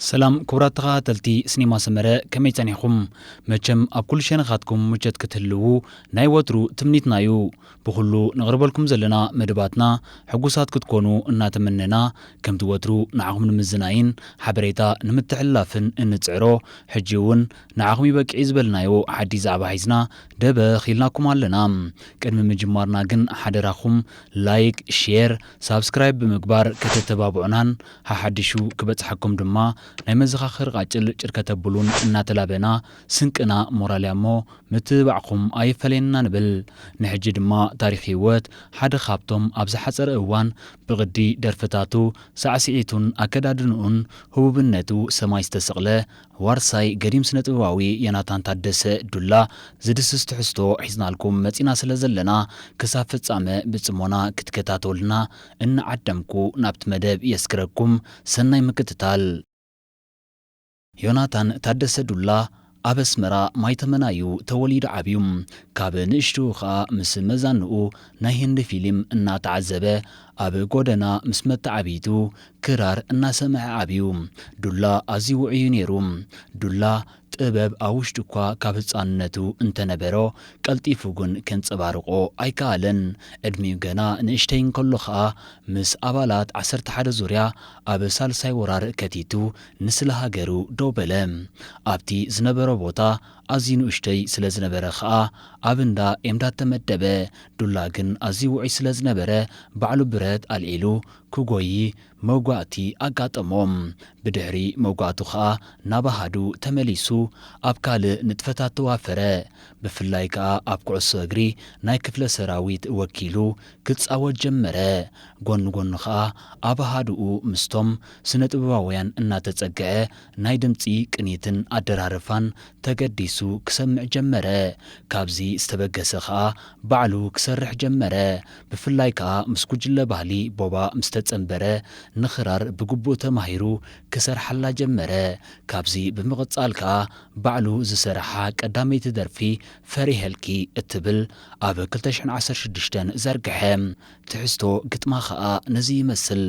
ሰላም ክቡራት ተኸታተልቲ ሲኔማ ሰመረ፣ ከመይ ጸኒሕኩም? መቸም ኣብ ኩሉ ሸነኻትኩም ምቸት ክትህልዉ ናይ ወትሩ ትምኒትና እዩ። ብኹሉ ነቕርበልኩም ዘለና መደባትና ሕጉሳት ክትኮኑ እናተመነና፣ ከምቲ ወትሩ ንዓኹም ንምዝናይን ሓበሬታ ንምትሕልላፍን እንጽዕሮ፣ ሕጂ እውን ንዓኹም ይበቅዕ ዝበልናዮ ሓድሽ ዛዕባ ሒዝና ደበኽ ኢልናኩም ኣለና። ቅድሚ ምጅማርና ግን ሓደራኹም ላይክ፣ ሼር፣ ሳብስክራይብ ብምግባር ከተተባብዑናን ሓሓድሹ ክበጽሓኩም ድማ ናይ መዘኻኸሪ ቃጭል ጭር ከተብሉን እናተላበና፣ ስንቅና ሞራል እያ እሞ ምትብባዕኩም ኣይፈለየና ንብል። ንሕጂ ድማ ታሪኽ ህይወት ሓደ ካብቶም ኣብ ዝሓጸረ እዋን ብቕዲ ደርፍታቱ፣ ሳዕስዒቱን ኣከዳድንኡን ህቡብነቱ ሰማይ ዝተሰቕለ ዋርሳይ ገዲም ስነ-ጥበባዊ ዮናታን ታደሰ ዱላ ዝድስስ ትሕዝቶ ሒዝናልኩም መጺና ስለ ዘለና፣ ክሳብ ፍጻመ ብጽሞና ክትከታተሉና እናዓደምኩ ናብቲ መደብ የስግረኩም። ሰናይ ምክትታል። ዮናታን ታደሰ ዱላ ኣብ ኣስመራ ማይተመናዩ ተወሊዱ ዓብዩ። ካብ ንእሽትኡ ኸኣ ምስ መዛንኡ ናይ ህንዲ ፊልም እናተዓዘበ፣ ኣብ ጎደና ምስ መተዓብይቱ ክራር እናሰምዐ ዓብዩ። ዱላ ኣዝዩ ውዑይ እዩ ነይሩ። ዱላ ጥበብ ኣብ ውሽጡ እኳ ካብ ህጻንነቱ እንተነበሮ፣ ቀልጢፉ ግን ከንጸባርቖ ኣይከኣለን። ዕድሚኡ ገና ንእሽተይ እንከሎ ኸኣ፣ ምስ ኣባላት ዓሰርተ ሓደ ዙርያ ኣብ ሳልሳይ ወራር ከቲቱ ንስለ ሃገሩ ደው በለ። ኣብቲ ዝነበሮ ቦታ ኣዝዩ ንኡሽተይ ስለ ዝነበረ ኸኣ፣ ኣብ እንዳ ኤምዳድ ተመደበ። ዱላ ግን ኣዝዩ ውዑይ ስለ ዝነበረ፣ ባዕሉ ብረት ኣልዒሉ ክጎዪ መውጋእቲ ኣጋጠሞ። ብድሕሪ መውጋእቱ ኸኣ ናብ ኣሃዱ ተመሊሱ ኣብ ካልእ ንጥፈታት ተዋፈረ። ብፍላይ ከኣ ኣብ ኩዕሶ እግሪ ናይ ክፍለ ሰራዊት ወኪሉ ክጻወት ጀመረ። ጎኒ ጎኒ ኸኣ ኣብ ኣሃዱኡ ምስቶም ስነ-ጥበባውያን እናተጸግዐ ናይ ድምጺ ቅኒትን ኣደራርፋን ተገዲሱ ክሰምዕ ጀመረ። ካብዚ ዝተበገሰ ኸኣ ባዕሉ ክሰርሕ ጀመረ። ብፍላይ ከኣ ምስ ጉጅለ ባህሊ ቦባ ምስ ተጸንበረ፣ ንኽራር ብግቡእ ተማሂሩ ክሰርሓላ ጀመረ። ካብዚ ብምቕጻል ከኣ ባዕሉ ዝሰርሓ ቀዳመይቲ ደርፊ ፈሪሀልኪ እትብል ኣብ ክልተ ሽሕን ዓሰርተ ሽዱሽተን ዘርግሐ። ትሕዝቶ ግጥማ ከኣ ነዚ ይመስል።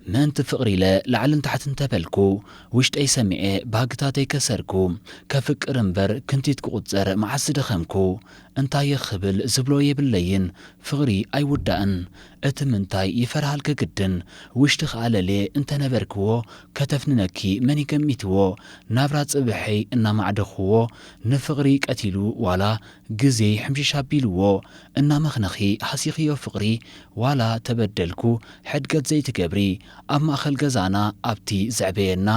ምእንቲ ፍቕሪ ኢለ ላዕልን ታሕትን ተበልኩ፣ ውሽጠይ ሰሚዐ ባህግታተይ ከሰርኩ፣ ከፍቅር እምበር ክንቲት ክቑጸር መዓስ ዝደኸምኩ፣ እንታየ ክብል ዝብሎ የብለይን፣ ፍቕሪ ኣይውዳእን፣ እቲ ምንታይ ይፈርሃልኪ ግድን፣ ውሽጢ ከኣ ለልየ እንተነበርክዎ፣ ከተፍንነኪ መን ይገሚትዎ፣ ናብራ ጽብሐይ እናማዕደኽዎ፣ ንፍቕሪ ቀቲሉ ዋላ ግዜይ ሕምሽሽ ኣቢልዎ፣ እናመኽነኺ ሃሲኽዮ ፍቕሪ፣ ዋላ ተበደልኩ ሕድገት ዘይትገብሪ፣ ኣብ ማእኸል ገዛና ኣብቲ ዘዕበየና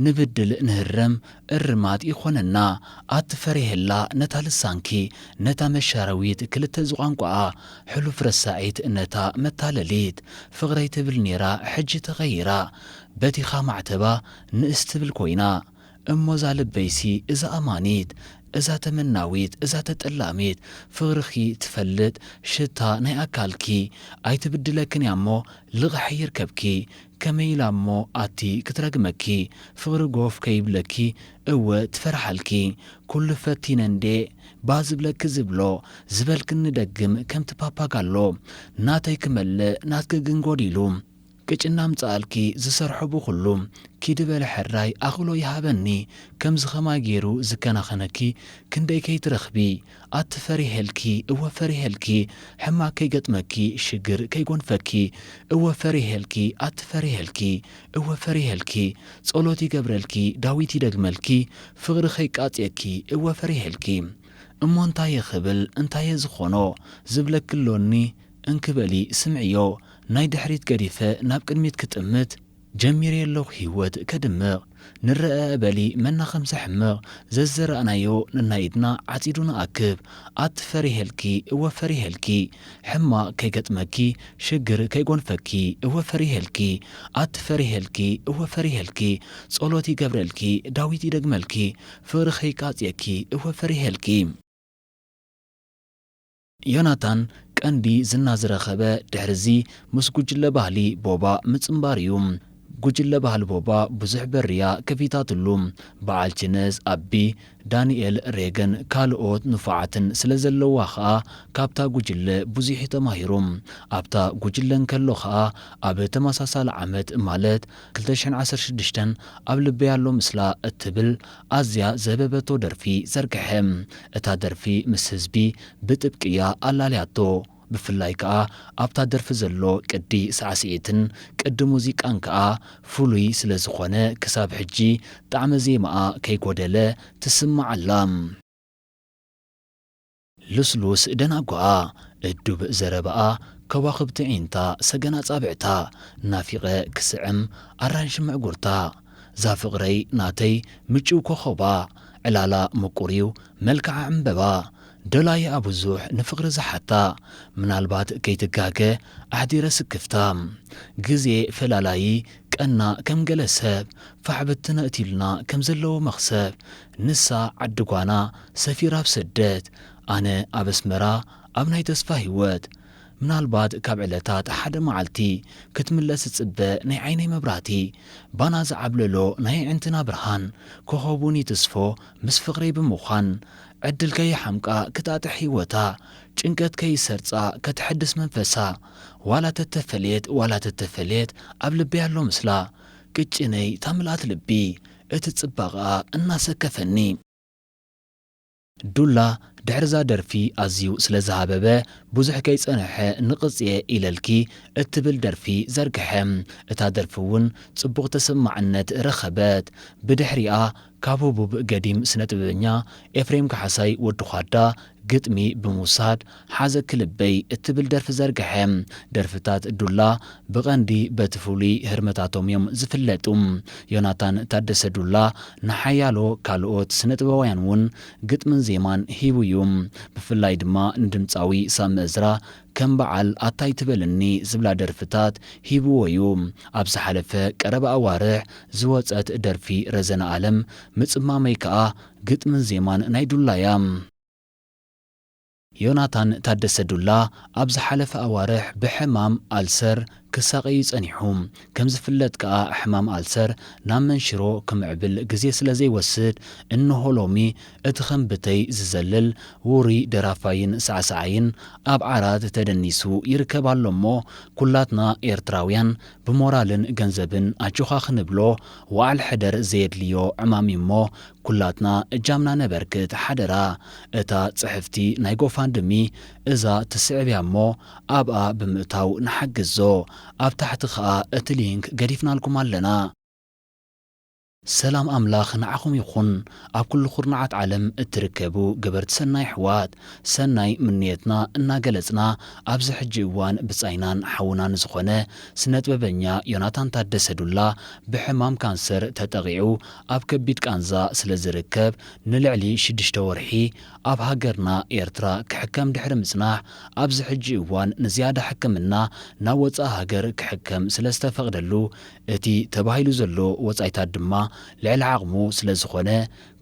ንብድል ንህረም እርማት ይኾነና። ኣቲ ፈሪሀላ ነታ ልሳንኪ፣ ነታ መሻረዊት ክልተ ዝቋንቋኣ፣ ሕሉፍ ረሳዒት ነታ መታለሊት፣ ፍቕረይ ትብል ኔራ ሕጂ ተቐይራ፣ በቲኻ ማዕተባ ንእስ ትብል ኮይና። እሞ እዛ ልበይሲ እዛ ኣማኒት፣ እዛ ተመናዊት፣ እዛ ተጠላሚት፣ ፍቕርኺ ትፈልጥ ሽታ ናይ ኣካልኪ፣ ኣይትብድለክን እያ እሞ ልቓሕ ይርከብኪ። ከመይ ኢላ እሞ ኣቲ ክትረግመኪ፣ ፍቕሪ ጎፍ ከይብለኪ፣ እወ ትፈርሓልኪ። ኩሉ ፈቲነ እንዴ፣ ባ ዝብለኪ ዝብሎ፣ ዝበልክኒ ደግም ከምቲ ፓፓጋሎ። ናተይ ክመልእ ናትኪ ግን ጎዲሉ። ቅጭና ምጻኣልኪ ዝሰርሖ ብኹሉ፣ ኪዲ በሊ ሕራይ ኣኽሎ ይሃበኒ። ከምዚ ኸማይ ገይሩ ዝከናኸነኪ ክንደይ ከይትረኽቢ። ኣቲ ፈሪሀልኪ፣ እወ ፈሪሀልኪ። ሕማቅ ከይገጥመኪ፣ ሽግር ከይጎንፈኪ። እወ ፈሪሀልኪ፣ ኣቲ ፈሪሀልኪ፣ እወ ፈሪሀልኪ። ጸሎት ይገብረልኪ፣ ዳዊት ይደግመልኪ። ፍቕሪ ከይቃጽየኪ፣ እወ ፈሪሀልኪ። እሞ እንታየ ክብል፣ እንታየ ዝኾኖ? ዝብለኪ ኣሎኒ፣ እንኪ በሊ ስምዕዮ። ናይ ድሕሪት ገዲፈ ናብ ቅድሚት ክጥምት፣ ጀሚረ ኣለኹ ህይወት ከድምቕ። ንረኣኣ በሊ መና ከም ዘሕምቕ፣ ዘዝዘራእናዮ ነናይ ኢድና ዓጺዱ ንኣክብ። ኣቲ ፈሪሀልኪ፣ እወ ፈሪሀልኪ። ሕማቕ ከይገጥመኪ፣ ሽግር ከይጎንፈኪ፣ እወ ፈሪሀልኪ። ኣቲ ፈሪሀልኪ፣ እወ ፈሪሀልኪ። ጸሎት ይገብረልኪ፣ ዳዊት ይደግመልኪ። ፍቕሪ ከይቃጽየኪ፣ እወ ፈሪሀልኪ። ዮናታን ቀንዲ ዝና ዝረኸበ ድሕርዚ ምስ ጉጅለ ባህሊ ቦባ ምጽንባር እዩ። ጉጅለ ባህሊ ቦባ ብዙሕ በርያ ከፊታትሉ። በዓል ችነዝ ኣቢ፣ ዳንኤል ሬገን ካልኦት ንፉዓትን ስለ ዘለዋ ኸኣ ካብታ ጉጅለ ብዙሕ እዩ ተማሂሩ። ኣብታ ጉጅለ እንከሎ ኸኣ ኣብ ተመሳሳሊ ዓመት ማለት ክልተ ሽሕን ዓሰርተ ሽዱሽተን ኣብ ልበይ ኣሎ ምስላ እትብል ኣዝያ ዘህበበቶ ደርፊ ዘርግሐ። እታ ደርፊ ምስ ህዝቢ ብጥብቂ እያ ኣላልያቶ። ብፍላይ ከኣ ኣብታ ደርፊ ዘሎ ቅዲ ሳዕስዒትን ቅዲ ሙዚቃን ከኣ ፍሉይ ስለ ዝኾነ ክሳብ ሕጂ ጣዕመ ዜማኣ ከይጎደለ ትስማዕ ኣላ። ልስሉስ ደናጉኣ፣ እዱብ ዘረባኣ፣ ከዋኽብቲ ዒንታ፣ ሰገን ኣጻብዕታ፣ ናፊቐ ክስዕም ኣራንሺ ምዕጉርታ፣ ዛፍቕረይ ናተይ ምጭው ኮኾባ፣ ዕላላ ምቁር እዩ መልክዓ ዕምበባ፣ ደላይኣ ብዙሕ ንፍቕሪ ዝሓታ፣ ምናልባት ከይትጋገ ኣሕዲረ ስክፍታ፣ ግዜ ፈላላዪ ቀና ከም ገለ ሰብ፣ ፋሕ ብትን ኣእትዩልና ከም ዘለዎ መኽሰብ፣ ንሳ ዓዲ ጓና ሰፊራ ኣብ ስደት፣ ኣነ ኣብ ኣስመራ ኣብ ናይ ተስፋ ህይወት። ምናልባት ካብ ዕለታት ሓደ መዓልቲ ክትምለስ ዝጽበ ናይ ዓይነይ መብራህቲ፣ ባና ዝዓብለሎ ናይ ኣዒንትና ብርሃን፣ ኮኸብ እውን ይትስፎ ምስ ፍቕረይ ብምዃን፣ ዕድል ከይሓምቃ ክጣጥሕ ህይወታ፣ ጭንቀት ከይሰርጻ ከተሐድስ መንፈሳ፣ ዋላ ተተፈልየት ዋላ ተተፈልየት ኣብ ልበይ ኣሎ ምስላ፣ ቅጭነይ ታምልኣት ልቢ፣ እቲ ጽባቐኣ እናሰከፈኒ። ዱላ ድሕሪ እዛ ደርፊ ኣዝዩ ስለ ዝሃበበ፣ ብዙሕ ከይጸንሐ ንቕጽየ ኢለልኪ እትብል ደርፊ ዘርግሐ። እታ ደርፊ እውን ጽቡቕ ተሰማዕነት ረኸበት። ብድሕሪኣ ካብ ህቡብ ገዲም ስነ-ጥበበኛ ኤፍሬም ካሕሳይ ወዲ ዃዳ ግጥሚ ብምውሳድ፣ ሓዘኪ ልበይ እትብል ደርፊ ዘርግሐ። ደርፍታት ዱላ ብቐንዲ በቲ ፍሉይ ህርመታቶም እዮም ዝፍለጡ። ዮናታን ታደሰ ዱላ ንሓያሎ ካልኦት ስነ-ጥበባውያን እውን ግጥምን ዜማን ሂቡ እዩ። ብፍላይ ድማ ንድምጻዊ ሳሚ እዝራ ከም በዓል ኣታይ ትበልኒ ዝብላ ደርፍታት ሂብዎ እዩ። ኣብ ዝሓለፈ ቀረባ ኣዋርሕ ዝወጸት ደርፊ ረዘነ ኣለም ምጽማመይ ከኣ ግጥምን ዜማን ናይ ዱላ እያ። ዮናታን ታደሰ ዱላ ኣብ ዝሓለፈ ኣዋርሕ ብሕማም ኣልሰር ክሳቐዩ ጸኒሑ። ከም ዝፍለጥ ከኣ ሕማም ኣልሰር ናብ መንሽሮ ክምዕብል ግዜ ስለ ዘይወስድ፣ እንሆ ሎሚ እቲ ከም ብተይ ዝዘልል ውሩይ ደራፋይን ሳዕሳዓይን ኣብ ዓራት ተደኒሱ ይርከብ ኣሎ እሞ፣ ኩላትና ኤርትራውያን ብሞራልን ገንዘብን ኣጆኻ ክንብሎ፣ ወዓል ሕደር ዘየድልዮ ዕማም እዩ እሞ፣ ኩላትና እጃምና ነበርክት ሓደራ። እታ ጽሕፍቲ ናይ ጎፋንድሚ እዛ ትስዕብ እያ እሞ፣ ኣብኣ ብምእታው ንሓግዞ። ኣብ ታሕቲ ኸኣ እቲ ሊንክ ገዲፍናልኩም ኣለና። ሰላም ኣምላኽ ንዓኹም ይኹን። ኣብ ኩሉ ኩርናዓት ዓለም እትርከቡ ገበርቲ ሰናይ ኣሕዋት፣ ሰናይ ምንየትና እናገለጽና፣ ኣብዚ ሕጂ እዋን ብጻይናን ሓውናን ዝኾነ ስነ-ጥበበኛ ዮናታን ታደሰ ዱላ ብሕማም ካንሰር ተጠቒዑ ኣብ ከቢድ ቃንዛ ስለ ዝርከብ፣ ንልዕሊ ሽዱሽተ ወርሒ ኣብ ሃገርና ኤርትራ ክሕከም ድሕሪ ምጽናሕ፣ ኣብዚ ሕጂ እዋን ንዝያዳ ሕክምና ናብ ወጻኢ ሃገር ክሕከም ስለ ዝተፈቕደሉ፣ እቲ ተባሂሉ ዘሎ ወጻኢታት ድማ ልዕሊ ዓቕሙ ስለ ዝኾነ፣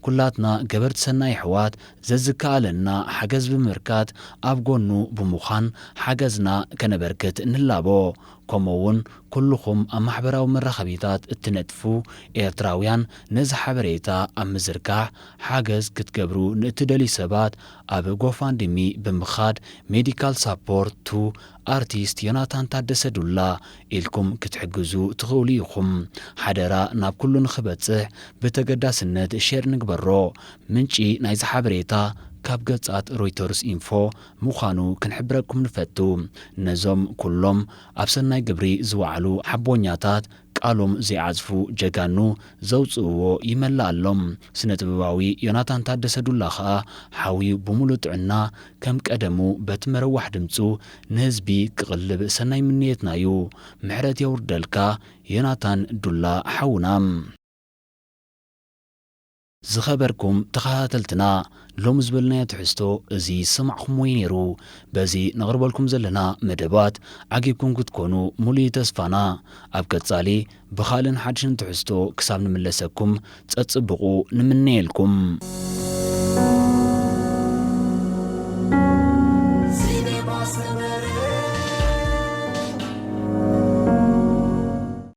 ኩላትና ገበርቲ ሰናይ ኣሕዋት ዘዝከኣለና ሓገዝ ብምብርካት ኣብ ጎኑ ብምዃን ሓገዝና ከነበርክት ንላቦ። ከምኡ እውን ኩልኹም ኣብ ማሕበራዊ መራኸቢታት እትነጥፉ ኤርትራውያን ነዚ ሓበሬታ ኣብ ምዝርጋሕ ሓገዝ ክትገብሩ ንእትደልዩ ሰባት ኣብ ጎፋንድሚ ብምኻድ ሜዲካል ሳፖርት ቱ ኣርቲስት ዮናታን ታደሰ ዱላ ኢልኩም ክትሕግዙ ትኽእሉ ኢኹም። ሓደራ ናብ ኩሉ ንኽበጽሕ ብተገዳስነት ሼር ንግበሮ። ምንጪ ናይዚ ሓበሬታ ካብ ገጻት ሮይተርስ ኢንፎ ምዃኑ ክንሕብረኩም ንፈቱ። ነዞም ኩሎም ኣብ ሰናይ ግብሪ ዝወዓሉ ሓቦኛታት ቃሎም ዘይዓጽፉ ጀጋኑ ዘውጽእዎ ይመልኣሎም። ስነ ጥበባዊ ዮናታን ታደሰ ዱላ ኸኣ ሓውዩ ብምሉእ ጥዕና ከም ቀደሙ በቲ መረዋሕ ድምጹ ንህዝቢ ክቕልብ ሰናይ ምንየትና እዩ። ምሕረት የውርደልካ ዮናታን ዱላ ሓውና። ዝኸበርኩም ተኸታተልትና፣ ሎሚ ዝበልናዮ ትሕዝቶ እዚ ዝሰማዕኹምዎ እዩ ነይሩ። በዚ ነቕርበልኩም ዘለና መደባት ዓጊብኩም ክትኮኑ ሙሉእ ተስፋና። ኣብ ቀጻሊ ብኻልእን ሓድሽን ትሕዝቶ ክሳብ ንምለሰኩም ጸጽብቑ ንምነየልኩም።